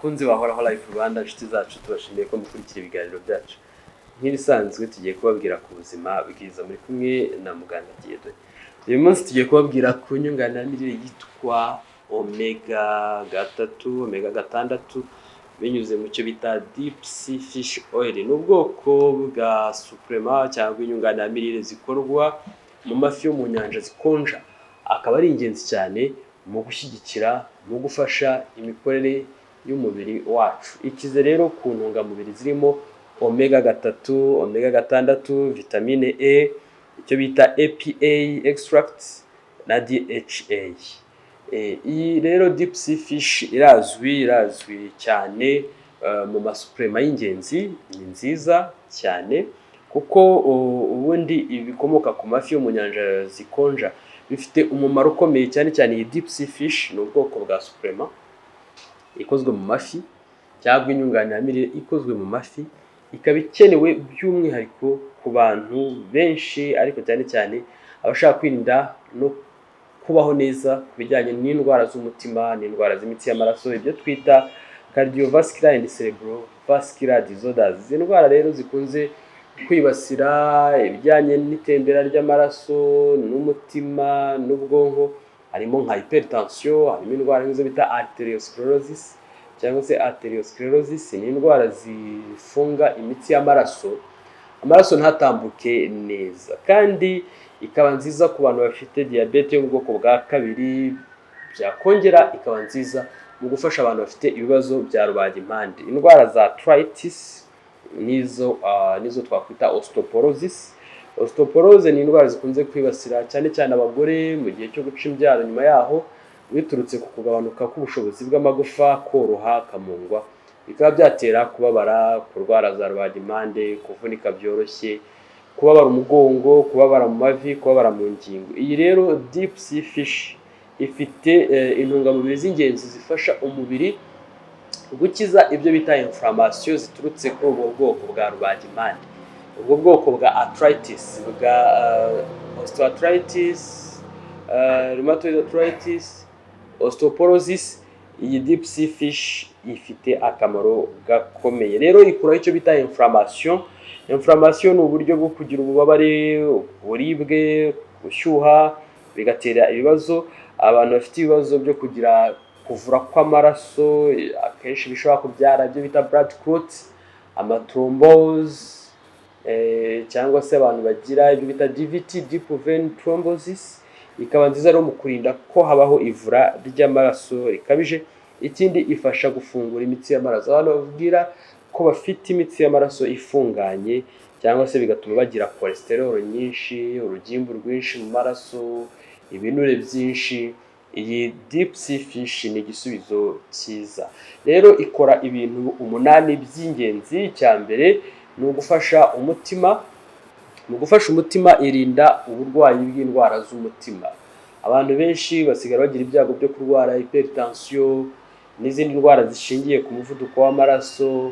Bakunzi ba Horaho Life Rwanda, inshuti zacu, tubashimiye ko mukurikira ibiganiro byacu. Nk'ibisanzwe tugiye kubabwira ku buzima bwiza, muri kumwe na muganga Dieudonné. Uyu munsi tugiye kubabwira ku nyunganiramirire yitwa omega 3, omega 6, binyuze mu cyo bita deep sea fish oil. Ni ubwoko bwa supplement cyangwa inyunganiramirire zikorwa mu mafi yo mu nyanja zikonja, akaba ari ingenzi cyane mu gushyigikira, mu gufasha imikorere y'umubiri wacu. Ikize rero ku ntungamubiri zirimo omega 3, omega 6, vitamine E, icyo bita EPA extract na DHA. Iyi rero deep sea fish irazwi cyane mu masupplement y'ingenzi. Ni nziza cyane kuko ubundi ibikomoka ku mafi yo mu nyanja zikonja bifite umumaro ukomeye cyane cyane. Iyi deep sea fish ni ubwoko bwa supplement ikozwe mu mafi cyangwa inyunganiramirire ikozwe mu mafi, ikaba ikenewe by'umwihariko ku bantu benshi, ariko cyane cyane abashaka kwirinda no kubaho neza ku bijyanye n'indwara z'umutima n'indwara z'imitsi y'amaraso, ibyo twita cardiovascular and cerebrovascular disorders. Izi ndwara rero zikunze kwibasira ibijyanye n'itembera ry'amaraso n'umutima n'ubwonko, harimo nka hypertension, harimo indwara nk'izo bita arteriosclerosis cyangwa se atherosclerosis. Ni indwara zifunga imitsi y'amaraso, amaraso ntatambuke neza. Kandi ikaba nziza ku bantu bafite diyabete yo mu bwoko bwa kabiri, byakongera ikaba nziza mu gufasha abantu bafite ibibazo bya rubagimpande, indwara za arthritis nizo twakwita osteoporosis. Osteoporose ni indwara zikunze kwibasira cyane cyane abagore mu gihe cyo guca imbyaro, nyuma yaho, biturutse ku kugabanuka k'ubushobozi bw'amagufa koroha, akamungwa, bikaba byatera kubabara, kurwara za rubagimpande, kuvunika byoroshye, kubabara umugongo, kubabara mu mavi, kubabara mu ngingo. Iyi rero deep sea fish ifite intungamubiri z'ingenzi zifasha umubiri gukiza ibyo bita inflammation ziturutse kuri ubwo bwoko bwa rubagimpande, ubwo bwoko bwa arthritis, bwa osteoarthritis, rheumatoid arthritis, osteoporosis. Iyi deep sea fish ifite akamaro gakomeye rero, ikuraho icyo bita inflammation. Inflammation ni uburyo bwo kugira ububabare, uburibwe, gushyuha, bigatera ibibazo abantu bafite ibibazo byo kugira kuvura kw'amaraso, akenshi bishobora kubyara ibyo bita blood clot, amathrombose, cyangwa se abantu bagira ibyo bita DVT, deep vein thrombosis. Ikaba nziza rero mu kurinda ko habaho ivura ry'amaraso rikabije. Ikindi, ifasha gufungura imitsi y'amaraso. Abantu babwira ko bafite imitsi y'amaraso ifunganye, cyangwa se bigatuma bagira cholesterol nyinshi, urugimbu rwinshi mu maraso, ibinure byinshi, iyi deep sea fish ni igisubizo cyiza. Rero ikora ibintu 8 by'ingenzi. Icya mbere ni ugufasha umutima. Mu gufasha umutima, irinda uburwayi bw'indwara z'umutima. Abantu benshi basigara bagira ibyago byo kurwara hypertension n'izindi ndwara zishingiye ku muvuduko w'amaraso,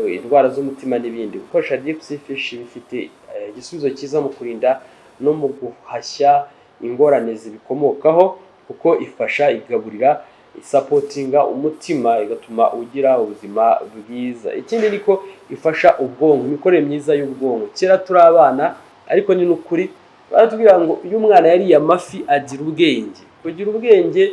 indwara z'umutima n'ibindi. Gukoresha deep sea fish bifite igisubizo cyiza mu kurinda no mu guhashya ingorane zibikomokaho, kuko ifasha, igaburira, isupportinga umutima, igatuma ugira ubuzima bwiza. Ikindi ni ko ifasha ubwonko, imikorere myiza y'ubwonko. Kera turi abana, ariko ni n'ukuri, baratubwira ngo iyo umwana yariye amafi agira ubwenge. Kugira ubwenge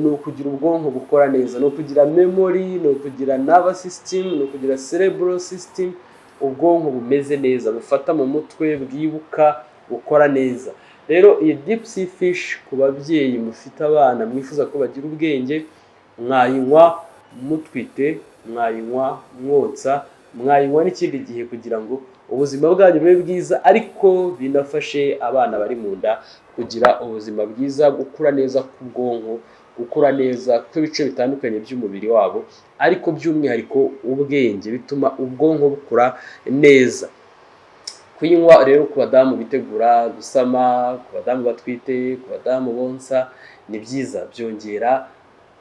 ni ukugira ubwonko bukora neza, ni ukugira memory, ni ukugira nervous system, ni ukugira cerebral system, ubwonko bumeze neza, bufata mu mutwe, bwibuka, bukora neza. Rero iyi deep sea fish, ku babyeyi mufite abana mwifuza ko bagira ubwenge, mwayinywa mutwite, mwayinywa mwonsa, mwayinywa n'ikindi gihe, kugira ngo ubuzima bwanyu bube bwiza, ariko binafashe abana bari mu nda kugira ubuzima bwiza, gukura neza k'ubwonko, gukura neza kw'ibice bitandukanye by'umubiri wabo, ariko by'umwihariko ubwenge, bituma ubwonko bukura neza. Kuyinywa rero ku badamu bitegura gusama, ku badamu batwite, ku badamu bonsa, ni byiza, byongera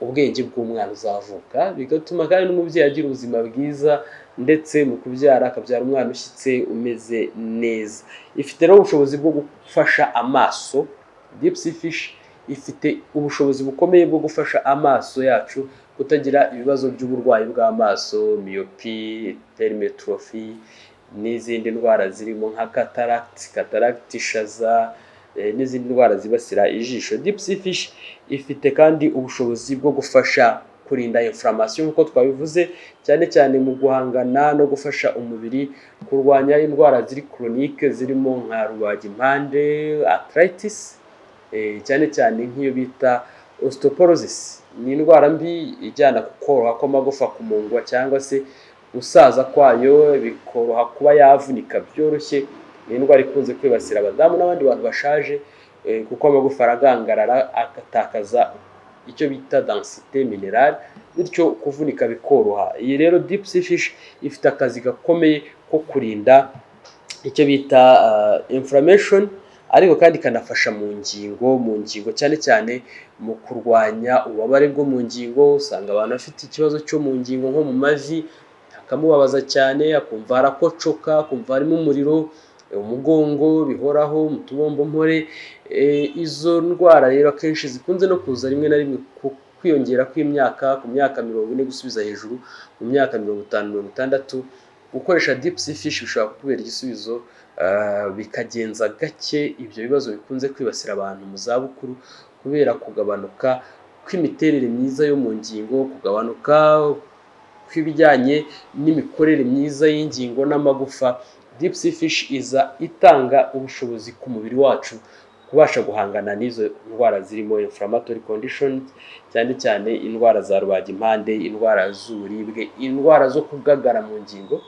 ubwenge bw'umwana uzavuka, bigatuma kandi n'umubyeyi agira ubuzima bwiza, ndetse mu kubyara akabyara umwana ushyitse, umeze neza. Ifite rero ubushobozi bwo gufasha amaso. Deep sea fish Ifite ubushobozi bukomeye bwo gufasha amaso yacu kutagira ibibazo by'uburwayi bw'amaso, myopie, hypermétropie n'izindi ndwara zirimo nka cataracte, cataracte, ishaza, n'izindi ndwara zibasira ijisho. Deep sea fish ifite kandi ubushobozi bwo gufasha kurinda inflammation, nk'uko twabivuze, cyane cyane mu guhangana no gufasha umubiri kurwanya indwara ziri chronique, zirimo nka rubagimpande, arthritis, cyane cyane nk'iyo bita osteoporosis. Ni indwara mbi ijyana ku koroha kw'amagufa, kumungwa cyangwa se gusaza kwayo, bikoroha kuba yavunika byoroshye. Ni indwara ikunze kwibasira abadamu n'abandi bantu bashaje, kuko amagufa aragangarara, agatakaza icyo bita densité minérale, bityo kuvunika bikoroha. Iyi rero deep sea fish ifite akazi gakomeye ko kurinda icyo bita inflammation, ariko kandi ikanafasha mu ngingo, cyane cyane mu kurwanya ububabare bwo mu ngingo. Usanga abantu bafite ikibazo cyo mu ngingo, nko mu mavi hakamubabaza cyane, akumva harakocoka, akumva harimo umuriro, umugongo bihoraho, mu tubombompore. Izo ndwara rero akenshi zikunze no kuza rimwe na rimwe ku kwiyongera kw'imyaka, ku myaka 40 gusubiza hejuru, mu myaka 50, 60. Gukoresha deep sea fish bishobora kukubera igisubizo, bikagenza gake ibyo bibazo bikunze kwibasira abantu mu zabukuru kubera kugabanuka kw'imiterere myiza yo mu ngingo, kugabanuka kw'ibijyanye n'imikorere myiza y'ingingo n'amagufa. Deep sea fish iza itanga ubushobozi ku mubiri wacu kubasha guhangana n'izo ndwara zirimo inflammatory conditions, cyane cyane indwara za rubagimpande, indwara z'uburibwe, indwara zo kugagara mu ngingo.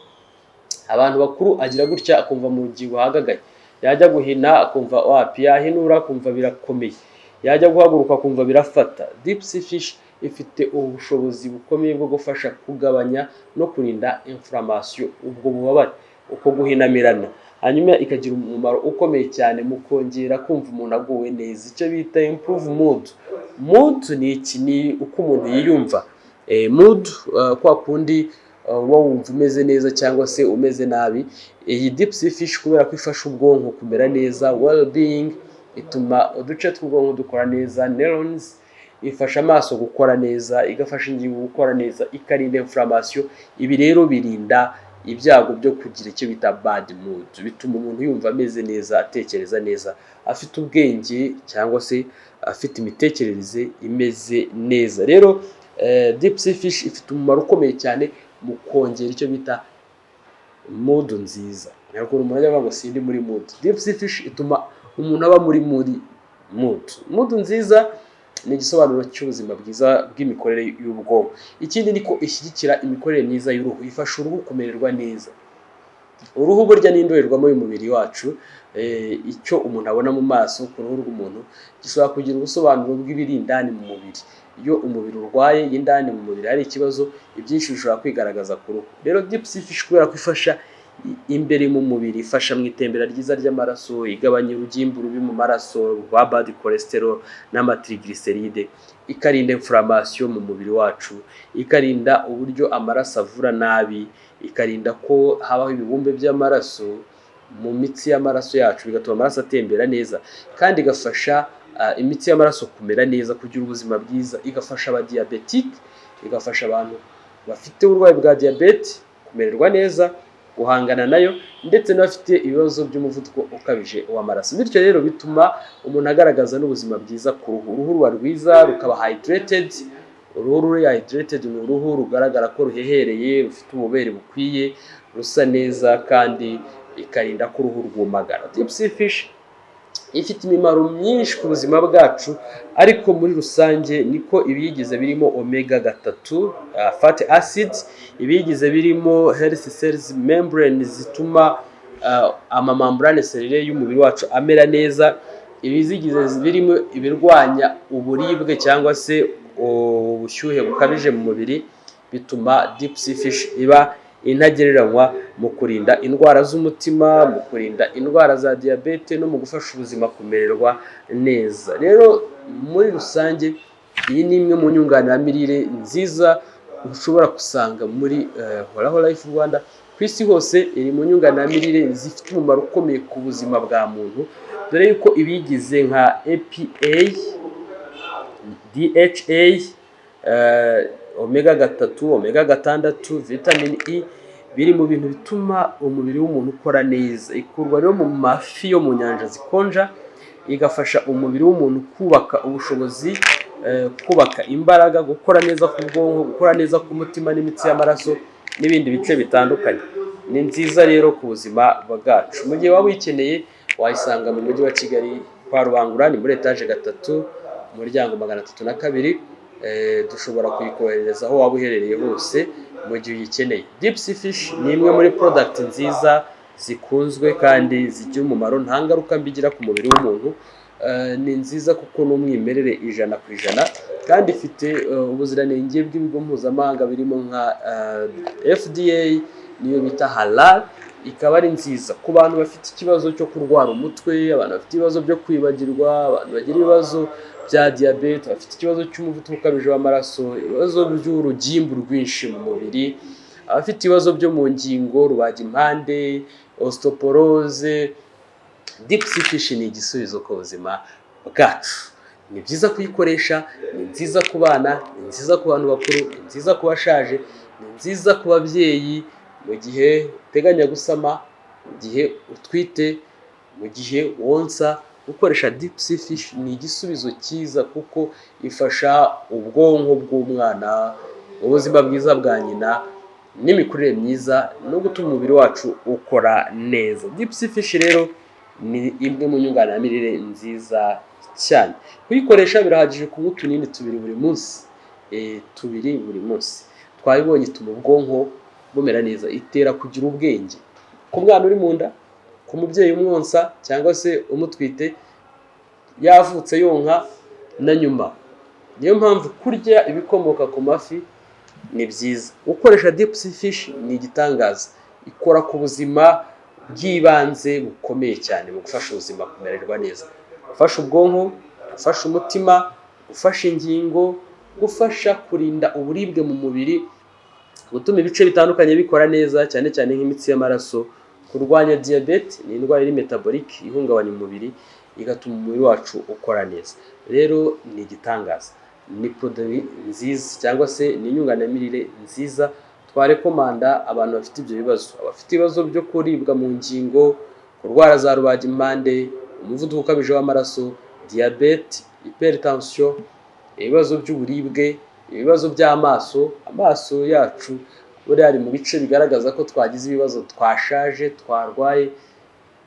Abantu bakuru agira gutya akumva mu ngingo hagagaye, yajya guhina akumva wapi, yahinura akumva birakomeye, yajya guhaguruka akumva birafata. Deep sea fish ifite ubushobozi bukomeye bwo gufasha kugabanya no kurinda inflammation, ubwo bubabare, uko guhinamirana. Hanyuma ikagira umumaro ukomeye cyane mu kongera kumva umuntu aguwe neza, icyo bita improve mood. Mood ni iki? Ni uko umuntu yiyumva. Mood, kwa kundi uba wumva umeze neza cyangwa se umeze nabi. Iyi deep sea fish, kubera ko ifasha ubwonko kumera neza, well being, ituma uduce tw'ubwonko dukora neza, neurons, ifasha amaso gukora neza, igafasha ingingo gukora neza, ikarinda inflammation. Ibi rero birinda ibyago byo kugira icyo bita bad mood, bituma umuntu yumva ameze neza, atekereza neza, afite ubwenge cyangwa se afite imitekerereze imeze neza. Rero deep sea fish ifite umumaro ukomeye cyane mu kongera icyo bita mood nziza. Ntabwo umuntu ajya avuga ngo sindi muri mood. Deep sea fish ituma umuntu aba muri mood. Mood nziza ni igisobanuro cy'ubuzima bwiza bw'imikorere y'ubwonko. Ikindi ni ko ishyigikira imikorere myiza y'uruhu, ifasha uruhu kumererwa neza. Uruhu burya ni indorerwamo y'umubiri wacu. Icyo umuntu abona mu maso, ku ruhu rw'umuntu, gishobora kugira ubusobanuro bw'ibiri indani mu mubiri. Iyo umubiri urwaye, indani mu mubiri hari ikibazo, ibyinshi bishobora kwigaragaza ku ruhu. Rero deep sea fish, kubera ko ifasha imbere mu mubiri, ifasha mu itembera ryiza ry'amaraso, igabanya urugimbu rubi mu maraso rwa bad cholesterol n'ama triglycérides, ikarinda inflammation mu mubiri wacu, ikarinda uburyo amaraso avura nabi, ikarinda ko habaho ibibumbe by'amaraso mu mitsi y'amaraso yacu, bigatuma amaraso atembera neza, kandi igafasha imitsi y'amaraso kumera neza, kugira ubuzima bwiza. Igafasha abadiyabetike, igafasha abantu bafite uburwayi bwa diyabete kumererwa neza, guhangana nayo, ndetse n'abafite ibibazo by'umuvuduko ukabije w'amaraso. Bityo rero bituma umuntu agaragaza n'ubuzima bwiza ku ruhu. Uruhu ruba rwiza, rukaba hydrated. Uruhu ruri hydrated ni uruhu rugaragara ko ruhehereye, rufite ububobere bukwiye, rusa neza, kandi ikarinda ko uruhu rwumagara. Deep sea fish ifite imimaro myinshi ku buzima bwacu, ariko muri rusange niko ibiyigize birimo omega 3 fatty acid, ibiyigize birimo health cells membrane zituma ama membrane cellulaire y'umubiri wacu amera neza, ibizigize birimo ibirwanya uburibwe cyangwa se ubushyuhe bukabije mu mubiri, bituma deep sea fish iba intagereranywa mu kurinda indwara z'umutima, mu kurinda indwara za diyabete no mu gufasha ubuzima kumererwa neza. Rero muri rusange iyi ni imwe mu nyunganiramirire nziza ushobora gusanga muri Horaho Life Rwanda. Ku isi hose iri mu nyunganiramirire zifite umumaro ukomeye ku buzima bwa muntu, dore yuko ibiyigize nka EPA. DHA, omega 3, omega 6, vitamin E, biri mu bintu bituma umubiri w'umuntu ukora neza. Ikurwa rero mu mafi yo mu nyanja zikonja, igafasha umubiri w'umuntu kubaka ubushobozi, kubaka imbaraga, gukora neza ku bwonko, gukora neza ku mutima n'imitsi y'amaraso n'ibindi bice bitandukanye. Ni nziza rero ku buzima bwacu. Mu gihe waba uyikeneye, wayisanga mu Mujyi wa Kigali, kwa Rubangura, ni muri etaje 3, umuryango 302. Dushobora kuyikoherereza aho waba uherereye hose mu gihe uyikeneye. Deep Sea Fish ni imwe muri product nziza zikunzwe kandi zigira umumaro, nta ngaruka mbi igira ku mubiri w'umuntu. Ni nziza kuko ni umwimerere 100%, kandi ifite ubuziranenge bw'ibigo mpuzamahanga birimo nka FDA, niyo bita halal. Ikaba ari nziza ku bantu bafite ikibazo cyo kurwara umutwe, abantu bafite ibibazo byo kwibagirwa, abantu bagira ibibazo bya diyabete, bafite ikibazo cy'umuvuduko ukabije w'amaraso, ibibazo by'urugimbu rwinshi mu mubiri, abafite ibibazo byo mu ngingo, rubagimpande, osteoporose. Deep Sea Fish ni igisubizo ku buzima bwacu. Ni byiza kuyikoresha, ni nziza ku bana, ni nziza ku bantu bakuru, ni nziza ku bashaje, ni nziza ku babyeyi mu gihe uteganya gusama, mu gihe utwite, mu gihe wonsa. Gukoresha Deep Sea Fish ni igisubizo cyiza kuko ifasha ubwonko bw'umwana, ubuzima bwiza bwa nyina n'imikurire myiza, no gutuma umubiri wacu ukora neza. Deep Sea Fish rero ni imwe mu nyunganiramirire nziza cyane. Kuyikoresha birahagije kunywa utunini tubiri buri munsi, tubiri buri munsi. Twabibonye, ituma ubwonko bumera neza, itera kugira ubwenge ku mwana uri mu nda, ku mubyeyi umwonsa cyangwa se umutwite, yavutse yonka na nyuma. Niyo mpamvu kurya ibikomoka ku mafi ni byiza. Gukoresha Deep Sea Fish ni igitangaza, ikora ku buzima bw'ibanze bukomeye cyane mu gufasha ubuzima kumererwa neza, gufasha ubwonko, gufasha umutima, gufasha ingingo, gufasha kurinda uburibwe mu mubiri, gutuma ibice bitandukanye bikora neza, cyane cyane nk'imitsi y'amaraso, kurwanya diyabete, ni indwara iri metabolic ihungabanya umubiri, igatuma umubiri wacu ukora neza. Rero ni igitangaza, ni produit nziza cyangwa se ni inyunganiramirire nziza twarekomanda abantu bafite ibyo bibazo, abafite ibibazo byo kuribwa mu ngingo, kurwara za rubagimpande, umuvuduko ukabije w'amaraso, diyabete, hypertension, ibibazo by'uburibwe, ibibazo by'amaso. Amaso yacu buriya ari mu bice bigaragaza ko twagize ibibazo, twashaje, twarwaye.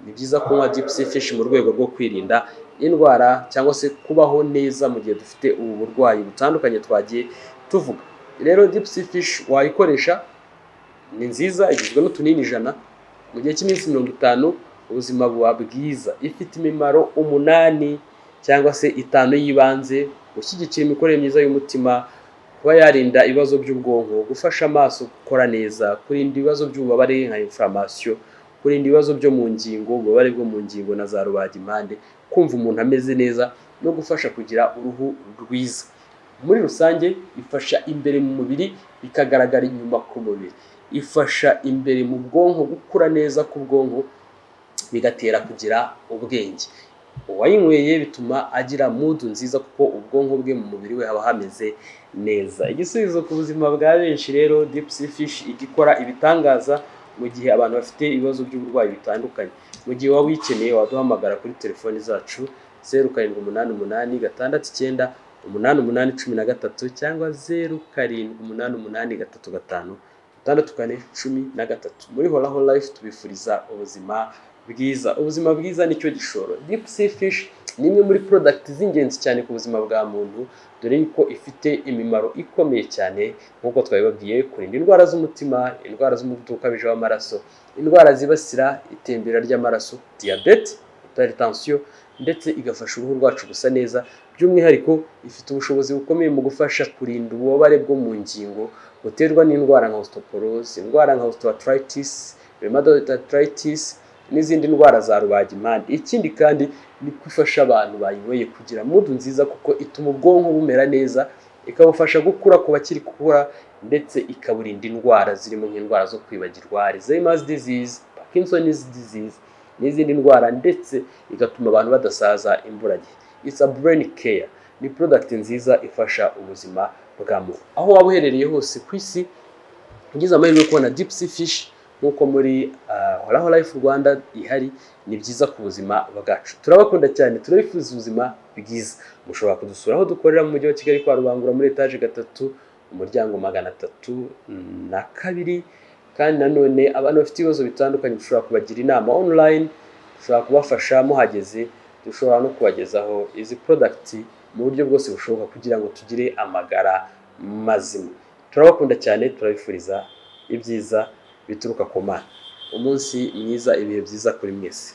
Ni byiza kunywa Deep Sea Fish mu rwego rwo kwirinda indwara cyangwa se kubaho neza mu gihe dufite ubu burwayi butandukanye twagiye tuvuga. Rero Deep Sea Fish wayikoresha, ni nziza, igizwe n'utunini 100. Mu gihe cy'iminsi 50 ubuzima buba bwiza. Ifite imimaro umunani cyangwa se itanu y'ibanze: gushyigikira imikorere myiza y'umutima, kuba yarinda ibibazo by'ubwonko, gufasha amaso gukora neza, kurinda ibibazo by'ububabare nka inflammation, kurinda ibibazo byo mu ngingo, ububabare bwo mu ngingo na za rubagimpande, kumva umuntu ameze neza no gufasha kugira uruhu rwiza. Muri rusange ifasha imbere mu mubiri, bikagaragara inyuma ku mubiri. Ifasha imbere mu bwonko, gukura neza k'ubwonko, bigatera kugira ubwenge. Uwayinyweye bituma agira mood nziza kuko ubwonko bwe, mu mubiri we haba hameze neza. Igisubizo ku buzima bwa benshi rero, Deep Sea Fish ijya ikora ibitangaza mu gihe abantu bafite ibibazo by'uburwayi bitandukanye. Mu gihe waba uyikeneye, waduhamagara kuri telefoni zacu: 0788698813 cyangwa 0788356413. Muri Horaho Life tubifuriza ubuzima bwiza. Ubuzima bwiza nicyo gishoro. Deep Sea Fish ni imwe muri product z'ingenzi cyane ku buzima bwa muntu, dore yuko ifite imimaro ikomeye cyane nk'uko twabibabwiye: kurinda indwara z'umutima, indwara z'umuvuduko ukabije w'amaraso, indwara zibasira itembera ry'amaraso, diyabete, hypertension, ndetse igafasha uruhu rwacu gusa neza. By'umwihariko ifite ubushobozi bukomeye mu gufasha kurinda ububabare bwo mu ngingo buterwa n'indwara nka osteoporose, indwara nka osteoarthritis, rheumatoid arthritis n'izindi ndwara za rubagimpande. Ikindi kandi ni ko ifasha abantu bayinyweye kugira mood nziza kuko ituma ubwonko bumera neza, ikabufasha gukura ku bakiri gukura, ndetse ikaburinda indwara zirimo nk'indwara zo kwibagirwa, Alzheimer's disease, Parkinson's disease n'izindi ndwara, ndetse igatuma abantu badasaza imburagihe. It's a brain care, ni product nziza ifasha ubuzima bwa muntu aho waba uherereye hose ku isi. Ugize amahirwe yo kubona deep sea fish nk'uko muri Horaho Life Rwanda ihari, ni byiza ku buzima bwacu. Turabakunda cyane, turabifuza ubuzima bwiza. Mushobora kudusura aho dukorera mu Mujyi wa Kigali, kwa Rubangura, muri etaje 3, umuryango 302. Kandi nanone abantu bafite ibibazo bitandukanye, dushobora kubagira inama online, dushobora kubafasha muhageze, dushobora no kubagezaho izi product mu buryo bwose bushoboka kugira ngo tugire amagara mazima. Turabakunda cyane, turabifuriza ibyiza bituruka ku Mana. Umunsi mwiza, ibihe byiza kuri mwese.